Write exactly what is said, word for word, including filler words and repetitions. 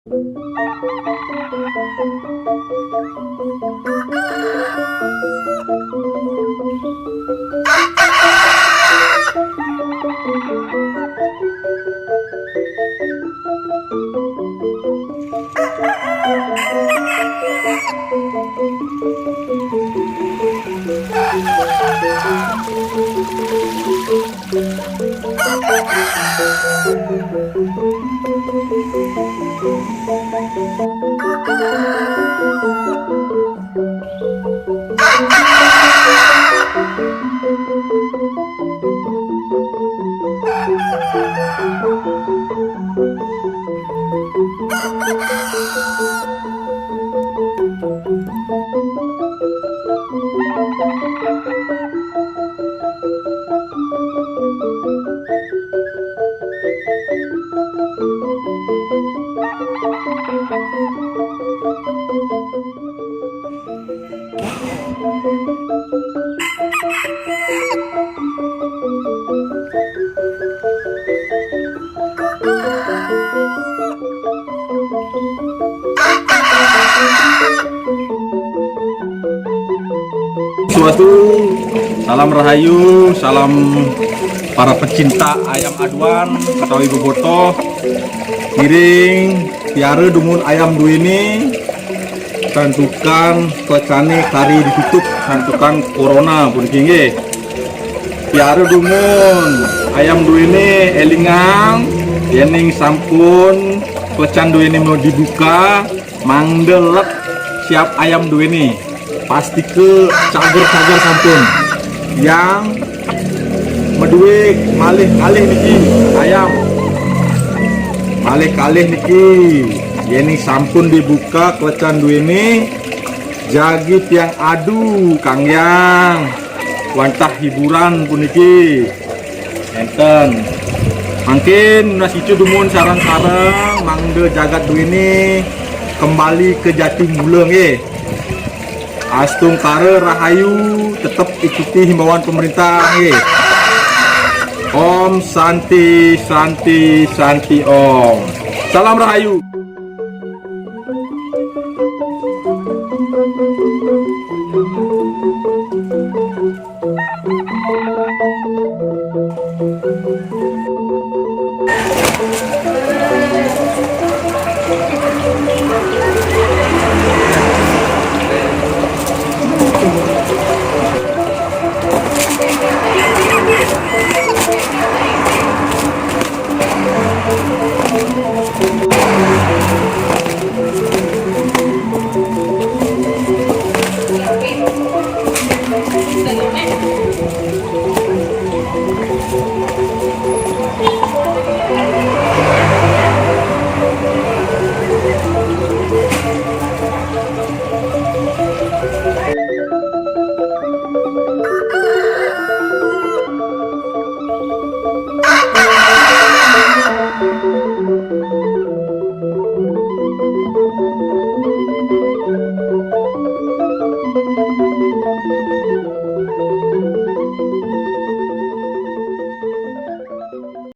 Suatu, salam rahayu, salam para pecinta ayam aduan utawi bobotoh. Ngiring piara dumun ayam duene, santukan plecane kari ditutup santukan corona puniki nggih. Piara dumun ayam duene, elingang, yening sampun plecan duene mau dibuka, mangda let siap ayam duene. Pastika cager-cager sampun. Yang madue malih kalih niki ayam. Malih kalih niki, yening sampun dibuka klecan duene, jagi tiang adu, Kang Yang. Wantah hiburan puniki. Enten. Mangkin nunas icu dumun sareng-sareng, mangda jagat duene kembali ke jati mula nggih. Astungkara rahayu, tetep ikuti himbauan pemerintah nggih. Om Santi, Santi, Santi Om. Salam rahayu.